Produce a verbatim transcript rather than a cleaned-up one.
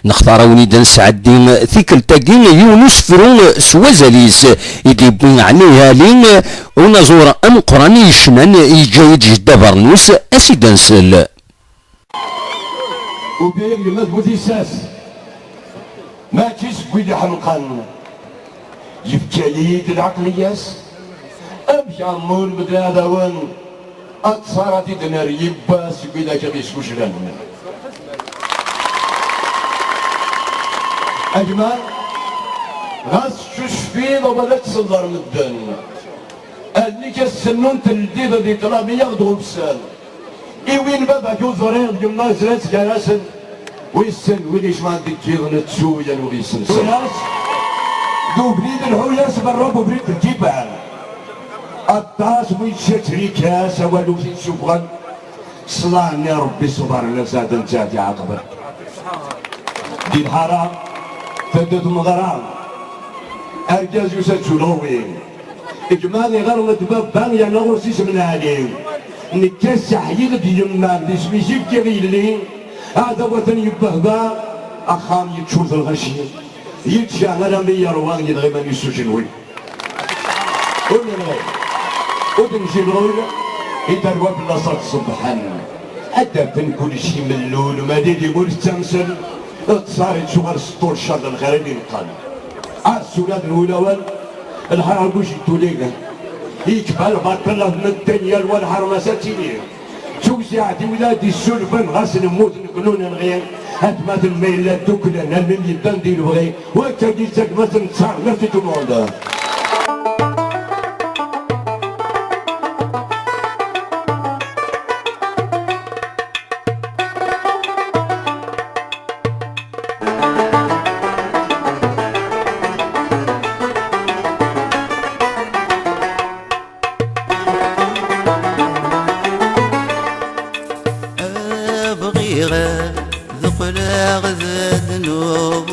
Nextar-awen-id ad nesɛeddi tikkelt-agi yiwen usefru s wazal-is i d-yewwi ɛni hali unaẓur ameqqran i yecnan, yeǧǧa-yi-d jedda Bernus, a s-id-nsel. Ubir gma d bu tissas, mačči seg wid iḥemqen, yefka-yi-d lɛeqliya-s. Amek ɛemmur medden iɛdawen, ad tṣara tid n rribba seg wid akka i d-yeskuclen. A gma, ɣas tcucfiḍ wala ad tselḍer medden. Allen-ik a s-sennun teldiḍ di ṭṭlam i aɣ-d ɣubsen. I win baba-k ur ẓriɣ d yemma zran-tt gar-asen. Wissen win icman deg yiḍ nettu yan ur isensen. Ḥuyas, d ubrid n Ḥuyas berra ubrid n Ǧiban. Aṭas win ččetrikas awal ur t-id-sufɣen. Ṣṣlaḥ-nni Ṛebbi ṣṣber n azad n ǧehd iɛaqben. Di lḥara, tadda tmeɣra. Argaz yusa-d s ulɣuwi. Gma iɣer d baba yerna ɣur-s isem n Ɛli. Nekka sseḥyiɣ-d yemma d isem-is i fkiɣ i yelli. Aɛdaw atan yebbehba. Axxam yeččur d lɣaci. Yečča armi yerwa yedɣi iman-is s ujenwi. Ur nenɣi, ur d-njibrul, i tarwa fell-as ad ṣebbḥen. Ad d-afen kullec imellul, ma d idim ur ttamsen, ttṣar ittuɣal s ṭṭul ccer d lxir i d-ineqqen. Asula d wulawen, lḥerbuc n tuli, yekfa lbaṭel ɣef medden, yal wa lḥerma-s ad tili. Tewziɛt i wid ad d-issulfen, ɣas nemmut nekni ur nenɣi, atmaten ma yella dduklen, almi yeddan di lebɣi, wakkagi d tagmat n ttaṛ, merci tout le monde. Bɣiɣ ad qqleɣ d ddnub.